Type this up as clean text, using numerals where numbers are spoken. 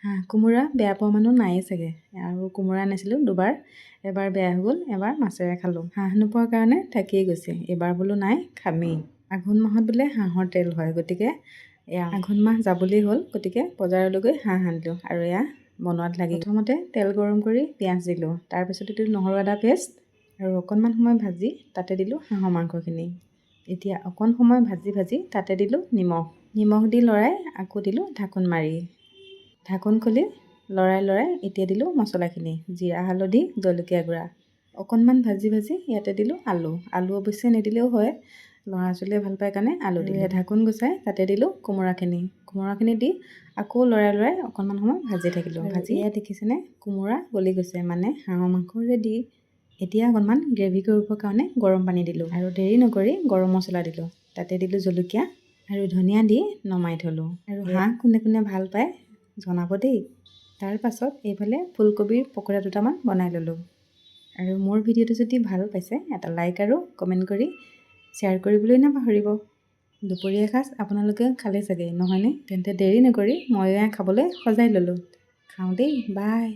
হাঁহ কোমোৰা বেয়া পোৱা মানুহ নায়েই চাগে। আৰু কোমোৰা আনিছিলোঁ দুবাৰ, এবাৰ বেয়া হৈ গ'ল, এবাৰ মাছেৰে খালোঁ। হাঁহ নোপোৱাৰ কাৰণে থাকিয়েই গৈছে। এইবাৰ বোলো নাই, খামেই। আঘোণ মাহত বোলে হাঁহৰ তেল হয়, গতিকে এয়া আঘোণ মাহ যাবলৈ হ'ল, গতিকে বজাৰলৈ গৈ হাঁহ আনিলোঁ আৰু এয়া বনোৱাত লাগি। প্ৰথমতে তেল গৰম কৰি পিঁয়াজ দিলোঁ, তাৰপিছতে দিলোঁ নহৰু আদা পেষ্ট আৰু অকণমান সময় ভাজি তাতে দিলোঁ হাঁহৰ মাংসখিনি। এতিয়া অকণ সময় ভাজি ভাজি তাতে দিলোঁ নিমখ। নিমখ দি লৰাই আকৌ দিলোঁ ঢাকোন মাৰি। ঢাকোন খুলি লৰাই লৰাই এতিয়া দিলোঁ মছলাখিনি, জিৰা, হালধি, জলকীয়া গুড়া। অকণমান ভাজি ভাজি ইয়াতে দিলোঁ আলু। আলু অৱশ্যে নিদিলেও হয়, ল'ৰা ছোৱালীয়ে ভাল পায় কাৰণে আলু দিলোঁ। ঢাকোন গুচাই তাতে দিলোঁ কোমোৰাখিনি। কোমোৰাখিনি দি আকৌ লৰাই লৰাই অকণমান সময় ভাজি থাকিলোঁ। ভাজি এয়া দেখিছেনে, কোমোৰা গলি গৈছে, মানে হাঁহৰ মাংস ৰেডি। এতিয়া অকণমান গ্ৰেভি কৰিবৰ কাৰণে গৰম পানী দিলোঁ আৰু দেৰি নকৰি গৰম মছলা দিলোঁ। তাতে দিলোঁ জলকীয়া আৰু ধনিয়া দি নমাই থ'লোঁ। আৰু হাঁহ কোনে কোনে ভাল পায় জনাব দেই। তাৰ পাছত এইফালে ফুলকবিৰ পকৰা দুটামান বনাই ল'লোঁ। আৰু মোৰ ভিডিঅ'টো যদি ভাল পাইছে, এটা লাইক আৰু কমেণ্ট কৰি শ্বেয়াৰ কৰিবলৈ নাপাহৰিব। দুপৰীয়া সাঁজ আপোনালোকে খালে চাগে, নহয়নে? তেন্তে দেৰি নকৰি ময়ো এয়া খাবলৈ সজাই ল'লোঁ। খাওঁ দেই, বাই।